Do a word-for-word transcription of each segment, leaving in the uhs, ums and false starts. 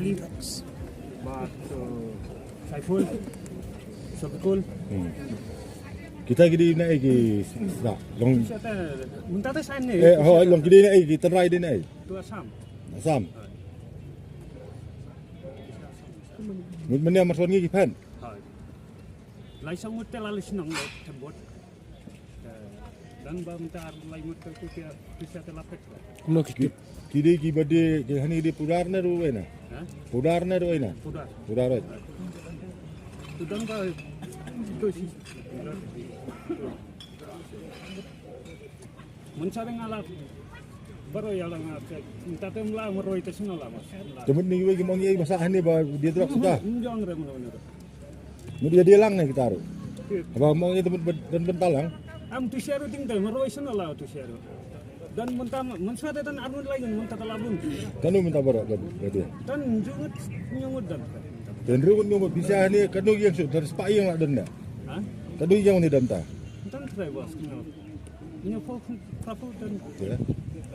Bad, uh, Saiful, Sabikul. Hmm. Kita ki dei na ei ki sa long. Kita mynta te sa ne. Eh, ho, long ki dei na ei ki tynrai dei na ei. Tu Assam. Assam. Mut mane mar son ngi ki phan. Hai. Lai sa mut te la lisnong le tebot. Dan ba mynta lai mut te tu te pisa te lapet. Kumno ki, ki dei ki ba dei ki hani dei pudar ne ruh ena. Ha? Pudar ne ruh ena. Pudar. Pudar. Tu dan ba tu si. Mynta dang ala baro ya lang ate. Mynta te mla maroi te sna la mas. Te mut ni wei ki mong ei ba sa hani ba dia drok sa. Njong re mano mano. Mut ïa dei lang ne kita ruh. Haba mong ïa te mut ban ban talang. Am tu syaru ting te maroi sna la tu syaru. Dan mynta mynsa te tan arun lai mynta ta labun. Kanu mynta baroh ka ka dei. Tan jungut nyungut dan. Tan rungut nyungut bisa ni kanu yang su dan spa yang la dan ne. Ha? Kanu yang ni dan ta. Tan trai bos kanu. Nyu pho pho dan.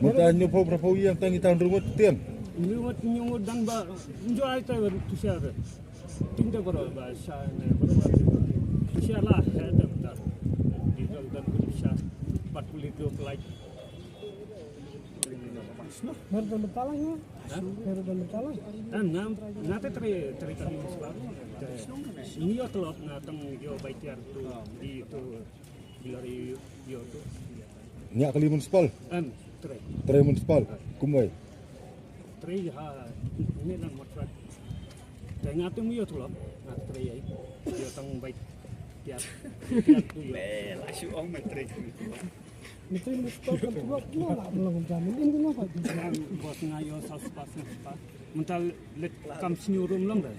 Mynta nyu pho pho yang tang kita rungut tiang. Nyungut nyungut dan ba nyu ai ta tu syaru. Ting da baro ba sha ne baro ba. Sha la he da da. Di dal dan ku sha. Pat kulit do kelai. Mer da metalang ya. Mer da metalang. Kan ngam ngate tre tre kali musbah. Ni yo telok ngatang yo baitiar tu di tu. Nya kali municipal. Em, trei. Trei municipal. Kumbai. Trei ha ini nang matrat. Trei ngatu mi yo tulok. Ngat trei ai. Yo tang bai. Tiap. Tiap tu yo. Bel asu ong me trei. Mesti municipal kan tulok no lah belum jamin ini ngapa. Bos ngayo sal sepas sepas. Mental let kam sini urum long dah.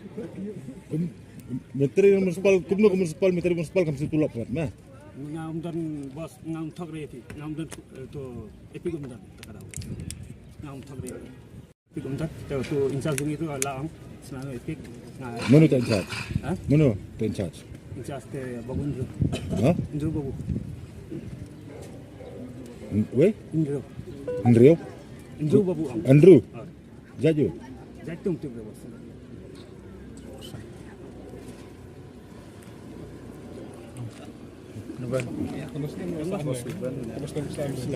Menteri municipal kumno ke municipal menteri municipal kam sini tulok mat mah. Ngam don bos ngam thok re ti ngam don tu epi gum don takadau ngam thok re epi gum don tu tu incharge gum itu la ang senang epi. Mano tu incharge? Ha? Mano tu incharge? Incharge te babu Indru. Ha? Indru babu. Wei? Indru. Indru. Indru babu ang. Indru. Jaju. Jaju tu bos.